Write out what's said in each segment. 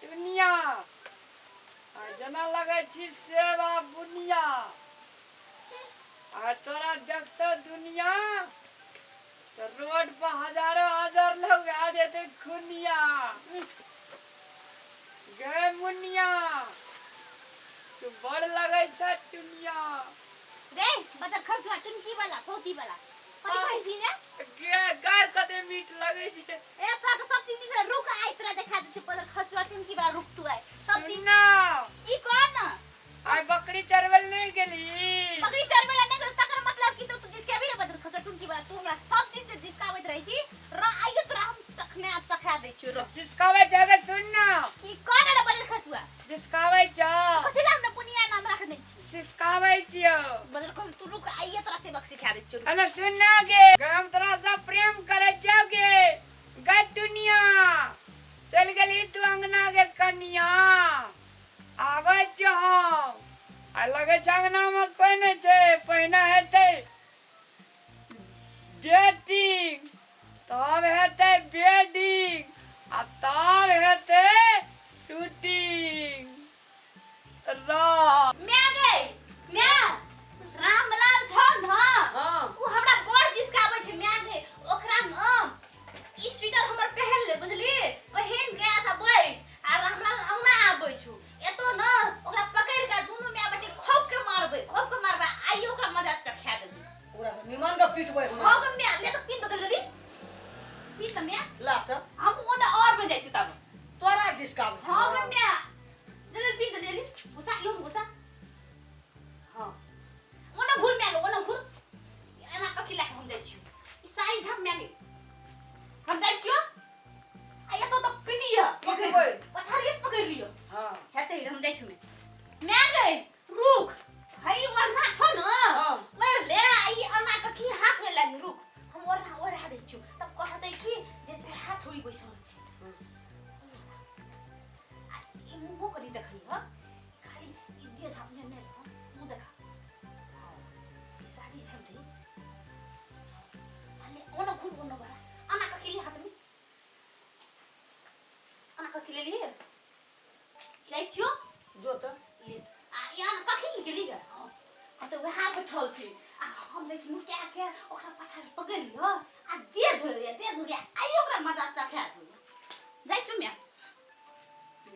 टुनिया आ जेना लगै छी सेब आ बुनिया आ तोरा देखतौ दुनिया तऽ रोड पर हजारो हजार लोग भए जेतै खुनिया। गे मुनिया, तू बड़ लगै छ टुनिया। रे बदर खसुआ टुनकी वाला फौती वाला कथी कहै छी रे? गे गार कते मीठ लगै छै। ए तोरा तऽ सब चीज नीक रुक, आइ तोरा देखा दै छी बदर खसुआ टुनकी वाला, रुक तू आइ सब चीज। सुनना। की कह न? आइ बकरी चरबै लए नहि गेली? बकरी चरबै लए नहि गेल तकर मतलब कि तू तू जिसके भी रे बदर खसुआ टुनकी वाला, तू हमरा सब दिन से जिसकाबैत रहै छी र, आइयो तोरा हम चखने आ चखा दै छियो र। जिसकाबै जाके सुन ना। की कह न रे बदर खसुआ? जिसकाबै जा। कथी ला हमरा बुनिया नाम रखने छी? सिसकाबै छियो। बदर खसुआ तू रुक, आइयो तोरा सेबक सिखा दै छियो। अरे सुन ना गे, हम तोरा से प्रेम करे छियो गे गे दुनिया। चल गेली तू अंगना गे कनिया, आबै छियो हम। आ लगै छै अंगना मे कोई नहि छै। पहिने हेतै डेटिंग, तब हेतै बेडिंग आ तब हेतै शूटिंग। र म्या गई म्या, रामलाल छौ न? हाँ। उ हमरा बड़ जिसकाबै छै म्या गई। ओकरा न ई स्वेटर हमर पहन ले, बुझली? पहिन के आ त बैठ आ रामलाल अंगना आबै छौ, एतो न ओकरा पकड़ के दुनू म्या बेटी खोप के मारबै, खोप के मारबै। आइयो ओकरा मजा चखा देबै। ओकरा तऽ निमन के पीटबै हम। हाँ गे म्या, ले तऽ पीन दे जल्दी, पीन त म्या। ला तऽ। हम ओने और में जाइ छु तब। तोरा जिसकाबै छौ। हाँ गे म्या, जल्दी पीन दे जल्दी। घुसा इहो में घुसा। हाँ ओने घुर म्या गे, ओने घुर। एना कथी लए के हम जाइ छियौ? ई साड़ी झाप म्या गे, हम जाइ छियौ। आ एतो तऽ पीटिय। पीटबै। पछाड़िए से पकड़ि लियौ। हाँ। हेतै, हम जाइ छियौ। म्या गे रुक, हई ओढ़ना छौ न? हाँ। ओढ़ ले आ ई अना कखी हाथ में लागी। रुक, हम ओढ़ना ओढ़ा दै छियौ, तब कहतै कि जे वएह छोड़ी बैसल छै। आ ई मुँहो कनि देखै ह, खाली ई देह झापने नहि रह, मुँह देखा। हाँ, ई साड़ी झापि दही। आ ले ओना घुर, ओना बड़ा अना कखी ले हाथ में, अना कखी ले लिए जाइ छियौ। जो तऽ। ले आ यहाँ कखी गेली गे? हाँ आ तऽ वएह बैठल छी आ हम जाइ छी नुका के, ओकरा पछाड़ पकड़ि लिअ आ देह धोइ लिअ, देह धोइ लिअ, आइयो ओकरा मजा चखा देबै। जाइ छियौ म्या।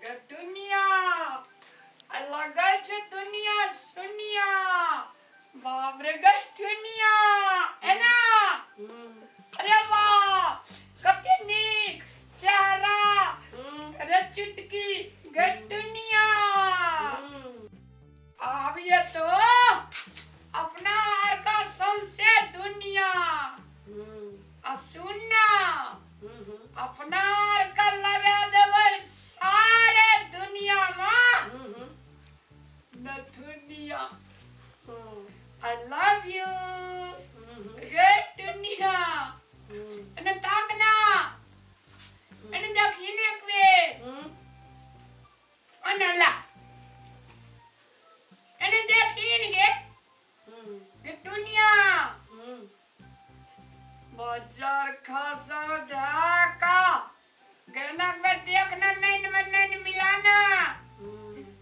गे दुनिया, आ लगै छै दुनिया सुनिया, बाप रे गे दुनिया एना। अरे वाह, कते नीक चेहरा। अरे चुटकी गे दुनिया, आब ये तो अपना आर का सौंसे दुनिया। आ सुनना, अपना आर का लगा देबै सारे दुनिया में नथुनिया। I love you गे दुनिया। एने ताक ना, एने देखी ने एक बेर। ओने ला, एने देखी ने गे गे दुनिया। बाजार खासा झाका गहना में देखना, नैन में नैन मिलाना,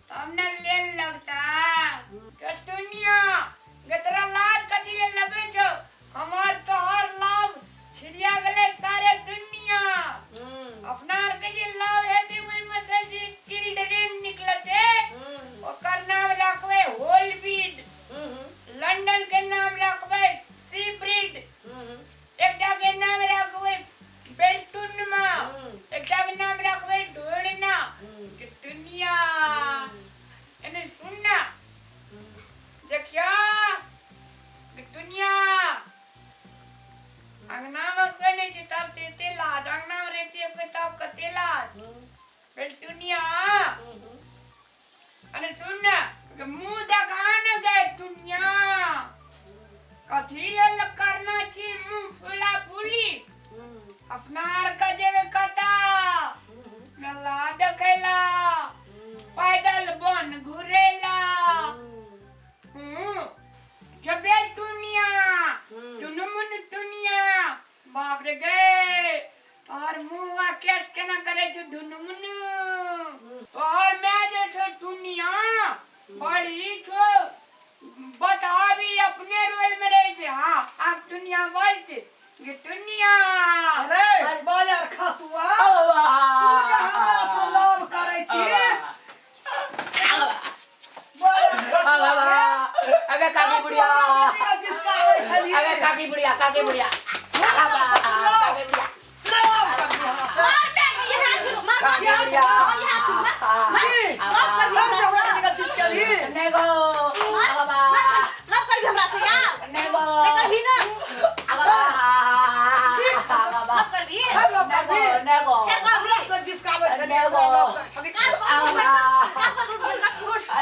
तब न लेन लगता। के दुनिया गे, तोरा लाज कथी ले लगै छौ? हमार तोहर लाभ छिड़िया गेलै सारे दुनिया। अपना आर के जे लाभ हेतै ओहि में से जे चिल्ड्रेन निकलतै ओकर नाम राखबै होलबीड, लंदन के नाम राखबै सी ब्रिड, एकटा के नाम राखबै बेलटुनमा, एकटा के नाम राखबै ढोरना। के दुनिया एने सुन ना, देखिया के दुनिया, अंगना में कोई नहीं छै तब ते एते लाज, अंगना में रहती कोई तब कते लाज। बेलटुनिया अरे सुन ना, मुंह देखा न गए दुनिया, कथी लेल करना छी मुंह फुला फुली? अपना आर के जेबे कता मेला देखेला, पैदल बन घुरेला। जबे दुनिया चुनमुन दुनिया, बाप रे गे, तोहर मुंह आ केस केना करे छौ ढुनमुन। तोहर माय जे छौ टुनिया बड़ी छौ बताबी अपने रोल में रहे छे। हाँ आब टुनिया बोलते गे टुनिया। अरे बाजार खसुआ, तू जे हमरा से लव करै छी, बाजार खसुआ रे। अगे काकी बुढ़िया, तू हमरा बेटी के जिसकाबै छली। अगे काकी बुढ़िया, काकी बुढ़िया, काकी बुढ़िया। लव करबी हमरा से? मार माय के, यहाँ छु मार मार, यहाँ छु, मार यहाँ छु मार मार। की? लव करबी हम हमरा जे हमरा से? बेटी के जिसकेली। नहीं गो। मार मार, लव करबी हमरा से यार? नहीं गो। नहीं करबी ना? लव करबी? हम लव करबी? नहीं गो। फेर करबी? हमरा से जिसकाबै छली, हमरा लव करै छली। कान पर उठ बैठ कर, कान पर उठ बैठ कर,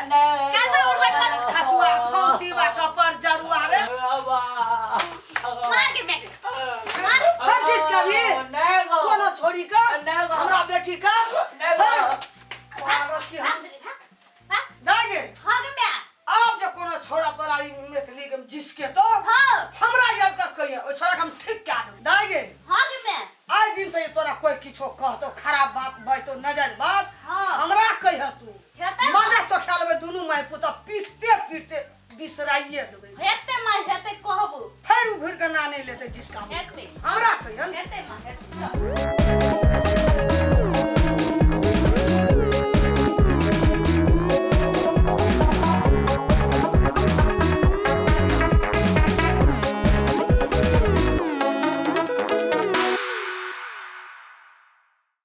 कान पर उठ बैठ कर। खसुआ फौती बा कपर जरुआ रे। मार के माय के मार। हर चीज के भी नहीं गो। कोनो छोड़ी का नहीं गो। हमरा बेटी का नहीं गो। हर भागो की भाग हम चली, भाग भाग। नहीं गे। हाँ गे माय। आब जे कोनो छोड़ा तोरा ई मैथिली के जिसके तो हाँ। हमरा आब के कहिए, ओइ छोड़ा के हम ठीक कए देब। नहीं गे। हाँ गे माय। आइ दिन से तोरा कोई किछो कहतो, खराब बात बजतो, नजर बात हाँ। हमरा कहिए तू। हेतै। मजा चखा लेबै दुनू माय पुत, पीटते पीटते बिसराइए देबै। हेतै माय, हेतै कहबो। फेर उ घुरि के ना नहि लेतै जिसका। हेतै। हमरा कहियन। हेतै माय, हेतै।